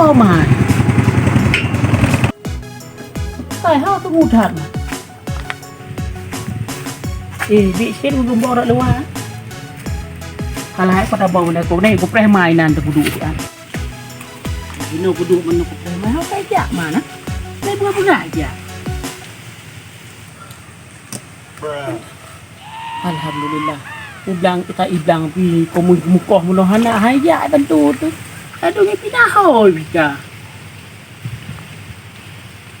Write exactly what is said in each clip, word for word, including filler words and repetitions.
Oh, man. Hai, hao teungoh that, man. Eh, bik sit ulôn bawa rot luwa. Kalah ai pada bawa benda kau ni, kupreh mai nan teukudu siat. Inoe kuduek meunoe kupreh mai, hao kai jak mana? Saya buat berat jak. Alhamdulillah. Ublang kita iblang pi komun mukoh muloh anak hai jak tentu tu. Aduh ni pindah hoi bika.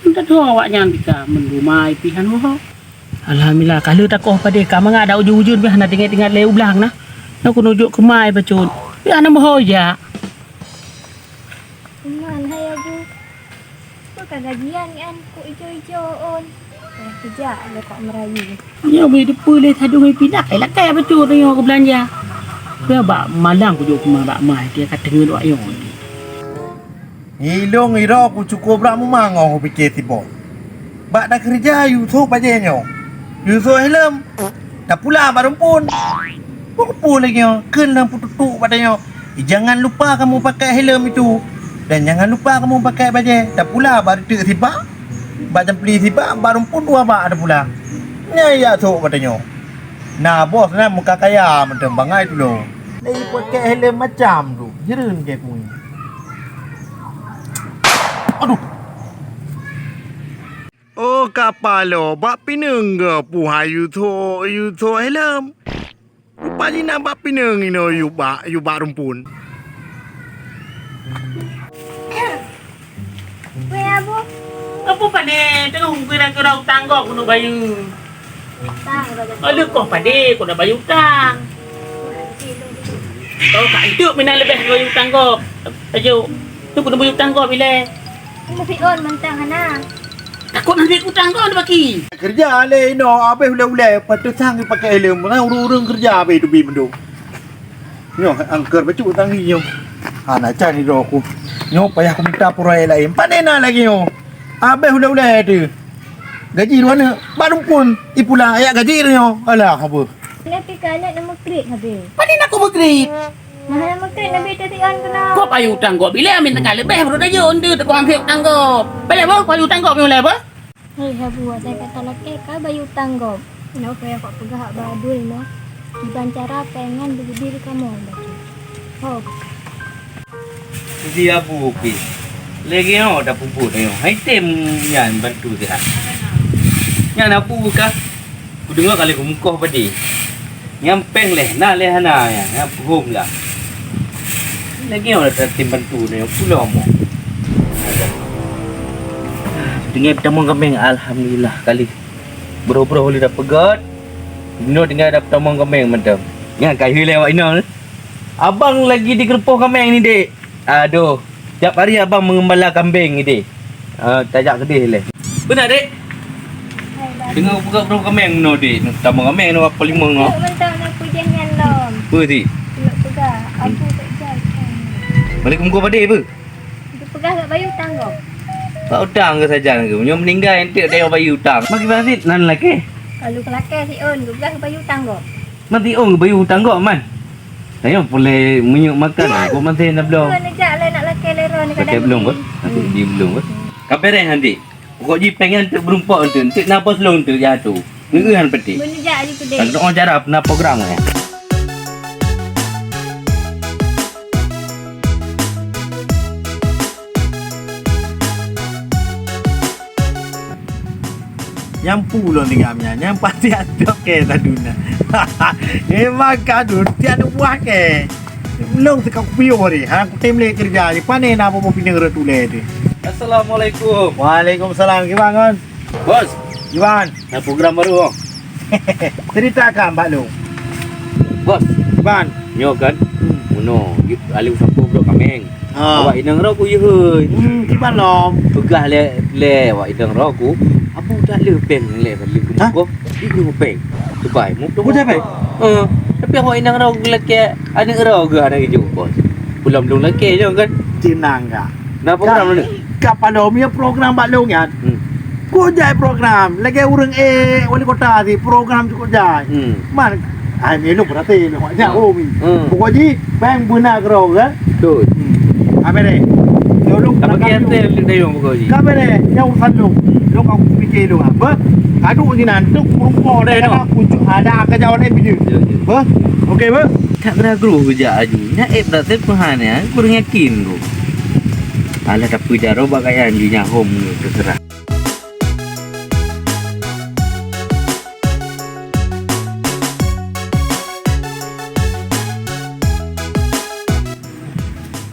Entah tu awak nyan bika mendumai pihan ho. Alhamdulillah, kalau takoh padé ka mangat dak ujeuen-ujeuen beh hana tinggai-tinggai lé ublang nah. Nak kena ujuk kemai bacut. Ya nama ho jak. Iman, hai Abu. Peue ka gajian nyan kok ijo-ijo ôn? Payah keujak lé kok meurayeue. Nyoe bri teupeu lé sadong hai pindah, eh, lakée bacut nyoe keu beulanja. Dia bak malam kujok keuma bak mai, dia ka teungeut wak nyoe. Ngilueng iroe ku cukup brat mumang ngon kupike siboh. Bak takeureuja yue sôk bajée nyoe. Yue sôk heleuem. Tapula bak rumpun. Peue lagée nyoe, kheun lom peututuk bak tanyoe, "Jangan lupa kamu pakai helm itu. Dan jangan lupa kamu pakai bajée." Tapula bak reuteuek sibak, bak campli sibak, bak rumpun dua bak tapula. Nyan jak sôk bak tanyoe. Na bos na muka kaya mantong bangai tulo. Lagi pakai helm macam tu, jeureun keu kuéh. Aduh. Oh, kapalo, bak pineung geuh puha yue sôk, yue sôk helm. Rupa jih na bak pineung inoe yue bak, yue bak rumpun. Weh, Abu. Abu pane teungoh kira-kira utang gob keuneuk bayeue. Utang, Abu. Oh, leukoh padé keuneuk bayeue utang. Oh, ka enteuk meunan leubeh bayeue utang gob. Ayo, tu keuneuk bayeue utang gob ilée. Masih on mantang hana. Takot nanti utang kau ada baki. Keureuja lé inoe, abéh ulée-ulée, patut sang pakai helm. Nah, ureueng-ureueng keureuja abéh teubi mandum. Nyoe angker bacut tangi nyoe. Hana can droe ku. Nyoe payah kumita purée laén. Pane na lagée nyoe. Abéh ulée-ulée teuh. Gaji dua aneuk, bak rumpun, ipula ayat gaji nyoe. Alah, apa? Nyan pih ka aneuk na meukrit habéh. Pane na ku meukrit? Nah, na meukrit Nabi teuh sian keunoe. Kok bayeue utang gob ilée amin teuka leubeh meunurot ayeue teuh, teuka amphé utang gob. Balek boh, bayeue utang gob nyoe lé boh. Hei, Abu, asai ka talakée ka bayeue utang gob. Nyoe keu kok peugah hak Badul nyoe. Kiban cara péng nyan beugeubri kamoe bacut. Ho. Sudi Abu pih. Lagée nyoe tapeubuet nyoe. Hai tem nyan bantu siat. Nyan Abu ka. Kudeungoe ka lheueh kumukoh padé. Nyan péng lé, na lé hana nyan, nyan peuhom lah. Lagée nyoe tatem bantu nyoe pulo mo. Tinggai peutamong kaméng, alhamdulillah kali. Broh-broh lé tapeugét. Nyoe tinggai peutamong kaméng mantong. Nyan ka lheueh lé awak inong. Abang lagi di keureupoh kaméng ni, Dek. Aduh, tiap hari abang mengembala kambing ni, Dek. Ah, tajak keudeh lé. Beuna, Dek? Hai, Bang. Deungoe peugah broh kaméng nyoe, Dek. Tamong kaméng nyoe apa limong nyoe? Mantong na peujah nyan lom. Peue, Dek? Nak peugah, Abu tak jai. Balik muka padé peue? Peugah nak bayeue utang gob. Bak utang ke sajan ke? Nyoe meninggai enteuk dayah bayeue utang. Bagi basit nan lakée. Kalau ke lakée si on, peugah bayeue utang gob. Man si on bayeue utang gob man. Tanyoe pulai minyeuk makan, kok masih na belum. Bukan jak lé nak lakée lé ron. Lakée belum ke? Masih di belum ke? Ka beres nanti. Pokok jih péng nyan enteuk beurumpok enteuk, enteuk na bos lôn enteuk jatuh. Ngeueuh han peuti. Meunijak jih keudeh. Kan doa cara pernah program eh. Nyang pu lôn tinggai nyan, nyang pasti atok ke taduna. Memang kadun tiap buah ke. Lôn teuka kupiôh deh, hana kutem lé keureuja jih. Pane na boh pinang rot ulée teuh. Assalamualaikum. Waalaikumsalam. Kiban kon? Bos. Kiban? Na program baru oh. Ceritakan bak lôn. Bos. Kiban? Nyoe kan. Hmm. Meunoe, aleueng sampôh brok kaméng. Ha. Awak inong roe ku yeuhôi. Hmm, kiban lom. Peugah lé, lé awak inong roe ku, Abu tak le péng lé kali ku mukoh. Di ku péng. Sebai. Mukoh. Udah péng? Eh, tapi awak inong roe ku lakée aneuk roe geuh aneuk ijuk bos. Pulang belum lakée nyoe kan. Tenang ka. Nah, program ni. Ka palom ya program bak lôn nyan. Hmm. Ku jai program. Lagée ureueng eh wali kota si program cukup jai. Hmm. Man, ai melu berarti nak jak umi. Hmm. Pokok ji péng beuna keudroe kan. Betul. Hmm. Apa ni? Yo Lôn ka bagi hasil dayung pokok jih. Ka beres, nyan urusan lôn. Lôn ka kupikir lôn apa? Kadu sinan tu kurumpo deh, dah ucuk ada ka jawab lain biji. Ya, ya. Apa? Okey, apa? Tak kena guru kejak aju. Nyak eh berarti penghan ya, kurang yakin tu. Alah, tapi jaroe bak kayaan jih nyak hom tu terserah.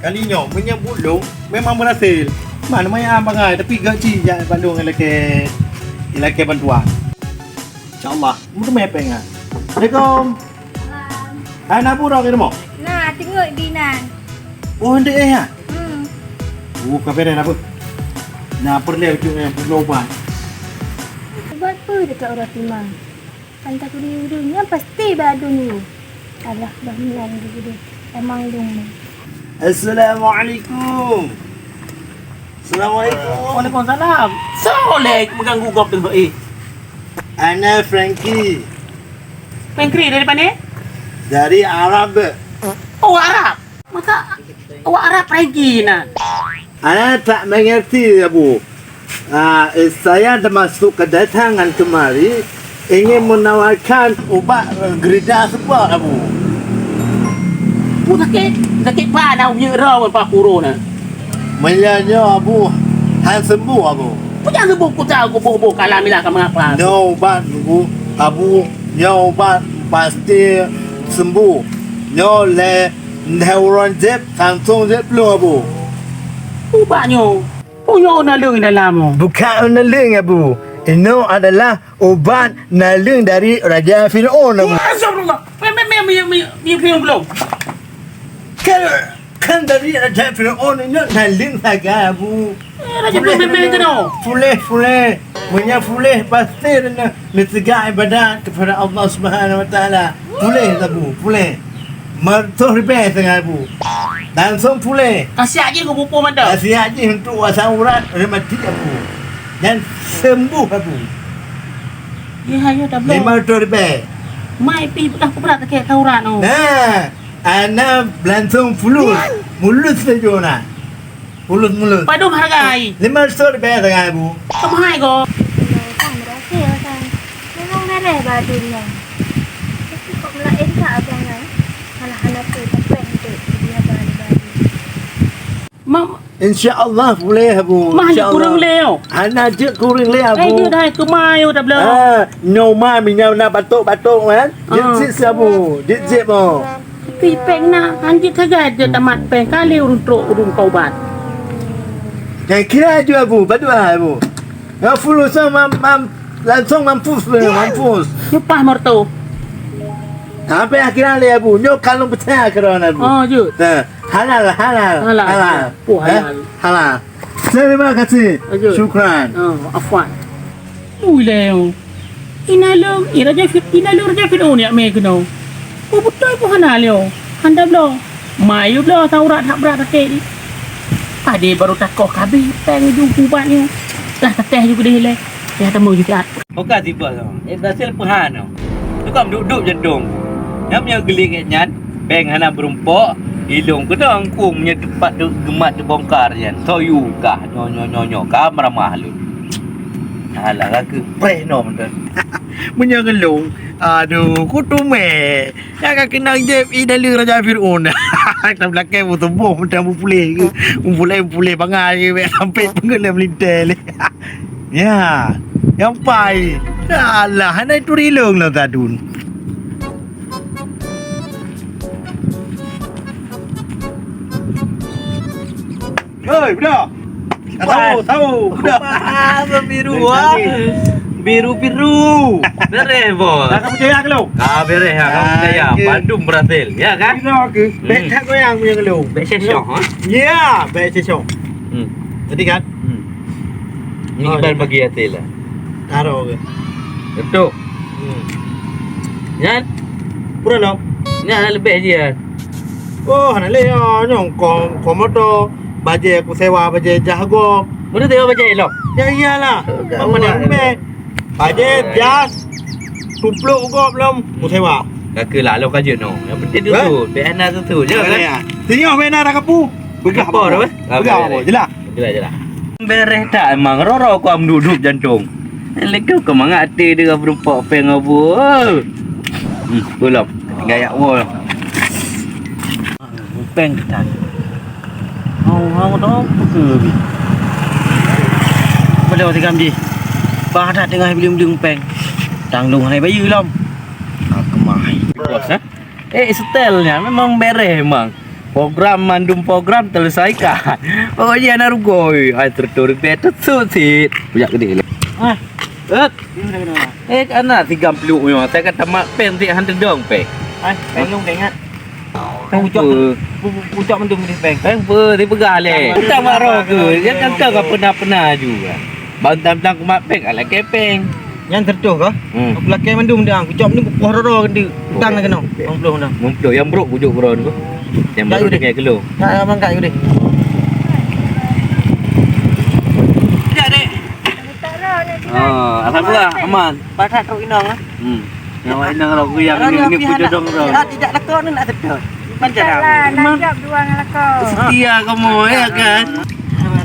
Kali nyoe, meunyoe bulong, memang berhasil. Mana maya bangai, tapi gaji jak bandung ilakée, ilakée bantuan. Insya Allah, meuteumé péng ah. Assalamualaikum. Hai, na bu rok di rumoh? Na, teungeut di nan. Oh, ndek eh ya? Hmm. Oh, ka beres apa? Na peureulée ujuk nyang peureulée ubat. Ubat peue dekat ureueng timang? Kan takuri ureueng nyan pasti bak aduen ureueng. Alah, bah meunan geuh deh. Emang lôn. Assalamualaikum. Assalamualaikum. Waalaikumsalam. Soe lé meuganggu gob teungoh eh? Ana Frankie. Frankie dari mana? Dari Arab. Oh, Arab. Masa awak Arab Frankie nan? Ana tak mengerti, Abu. Ah, eh, saya termasuk kedatangan kemari ingin menawarkan ubat, eh, gerida sebab, Abu. Peue sakét? Sakét pat na ujeuk droe ngon paku uroe na? Meunyoe nyoe, Abu, han sembuh, Abu. Peue nyang sembuh kuta kuboh-boh kalam ila ka mengapa? Nyoe ubat, Abu. Abu, nyoe ubat pasti sembuh. Nyoe lé neuron jép, langsung jép plueng, Abu. Ubat nyoe. Peue nyoe naleueng dalam nyoe? Bukan naleueng, Abu. Inoe adalah ubat naleueng dari Raja Fir'aun, Abu. Astagfirullah. Mé, mé, mé, mé, mé, mé, mé, belum. Kan, kan dari Raja Fir'aun inoe naleueng sagai, Abu. Eh, Raja Fir'aun mé, mé, keunoe. Puléh, puléh. Meunyoe puléh, pasti neutegak ibadat kepada Allah Subhanahu Wa Taala. Puléh, Abu, puléh. Meureutoh ribèe sagai, Abu. Langsung puléh. Khasiat jih keu pupuk mantong. Khasiat jih untuk asam urat, rematik, Abu. Dan sembuh, Abu. Ya, ya, dah belum. Lima reutôh ribèe. Mai pi peudah kubrat sakét asam urat tu. Nah, ana langsung fulus. Mulus saja na. Mulus-mulus. Padum hargai? Lima reutôh ribèe sagai, Bu. Keuhai go. Memang kan berhasil kan. Memang merah badu nyan. Tapi kok melain tak abang kan? Malah hana tu, tapi untuk dia badu-badu. Mam- Insya Allah boleh, Bu. Mah ni kurang lé, oh. Hana jeuet kurang lé, Bu. Eh, jeuet hai keumai, oh, dah belum. Ah, nyoe ma minyak na batuk-batuk kan? Jeuet sit, Bu. Jeuet sit, Bu. Tapi péng na, hanjeuet sagai jeuet tamat péng kali ureueng trok ureueng taubat. Nyang kira aju, Abu, baduai, Abu. Nyang fulus mam, mam, langsung mampus, mampus. Lepas mertu. Sampai akhiran lé, Abu. Nyoe kalon peucaya keudroe, Abu. Oh, jeuet. Nah, halal, halal, halal. Oh, halal. Halal. Terima kasih. Syukran. Oh, afwan. Ui lé. Inaleueng, i raja Fir-, inaleueng raja Fir'aun jak mé keunoe. Peue beutôi peue hana lé, oh. Hana bloe. Mayu bloe taurat hak brat até jih. Padé baru takoh kabeh péng ju ubat nyoe. Dah tatéh ju keudeh lé. Dah tamong ju siat. Oka tiba tu. Eh, berhasil peuhan tu. Tukang dup-dup jantong. Nyam nyang geulik nyan, péng hana beurumpok, ilong keudong kung meunyoe teumpat teu-, geumat teubongkar nyan. Soe yue kah nyoe, nyoe, nyoe, nyoe, ka meuramah lôn. Alah, ka keu preh nom tu. Meunyoe ngeulong, aduh, kutumé. Nyang ka keunong jép i dalu Raja Fir'aun. Tam lakée beutuboh meutan beupuléh ke. Beupuléh, beupuléh bangai ke, bèk sampai peungeut lé meulintèe lé. Ya, nyang pai. Alah, hana turi lôn lôn tadun. Hei, budak. Tahu, tahu, budak. Apa biru, ah? Biru-biru. Beres, bos. Dah kamu percaya ke lo? Ah, beres, ah, kamu percaya. Okey. Bandum berhasil, ya kan? Bina ke? Hmm. Bek tak goyang punya ke lo? Bek sesok, ha? Ya, bek sesok. Hmm. Tadi kan? Hmm. Ni oh, kita bagi hasil lah. Taruh ke? Betul. Hmm. Nyan? Pura lo? Nyan lebih je. Oh, hana lé, ah, nyang kong, kong moto, bajèe kusewa, bajèe jah gob. Moto sewa bajèe lo? Ya iyalah. Kawan. Mana yang meh? Bajèe jas, tuplok gob lom, kusewa. Kaka lah lo kaje no. Yang penting tu tu, P N A tu tu je kan. Ya. Tengok P N A dah kapu. Pegang apa? Pegang apa? Jelas. Jelah, jelah. Bereh that emang, roro ku am dudup jantong. Lego keu mangat até dia beureumpok péng abu. Hmm, belum. Gayak wol. Péng ketan. Hong-hong dong peue bi. Pada waktu kami jih. Bah that teungoh bileung-bileung péng. Tang dong hai bayeue lom. Ah, kemah. Bos, eh? Eh, setelnya memang bereh memang. Program mandum program terselesaikan. Pokoknya anak rugoe, hai tertur bete susit. Bujak gede lah. Ah, eh, eh, anak tiga puluh nyoe, saya kata mak peng ti han tedong peng. Hai, peng lung ingat. Peng ucok, ucok mandum di peng. Peng pe, di peugah leh. Kita mak roh ke, dia kan kau pernah-pernah juga. Bang tam-tam kumat peng, ala kepeng. Nyan seratus kah? Hmm. Aku lakèe mandum dah. Kucok ni kupoh roro gede. Utang nak kena. Lima puluh dah. Lima puluh yang brok kujuk bro tu. Yang baru dengar kelo. Tak abang kat gede. Tidak, dek. Oh, alhamdulillah aman. Pakat kau inang ah. Hmm. Yang awak inang rau yang ni ni pun jodoh rau. Tidak, tidak lekor ni nak sedot. Pancen lah, nak jawab dua ngon lakoe. Setia kamu, ya kan?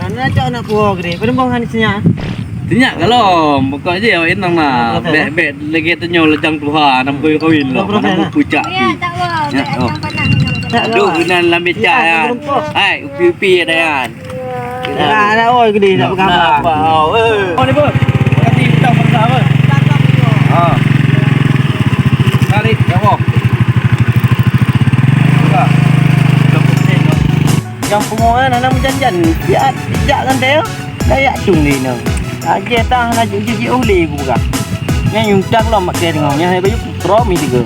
Rana cok anak buah gede. Pada buah ni senyap. Senyap kalau pokok je awak inang lah. Bek-bek lagi tanyoe lejang tuha, nampak kawin lah. Mana pucak. Ya, tak apa. Ya, oh. Duk guna dalam becak ya. Hai, upi-upi ada ya. Nah, nak oi gede nak peugah. Apa? Oh, eh. Oh, ni, Bos. Kasih utang bangsa apa? Ha. Tarik, ya, Bos. Yang pengoran anak menjanjan. Biar bijak kan dia. Kayak tung ni no. Aje tah nak juji oleh buka. Yang utang lo makai dengan nya baju promi tiga.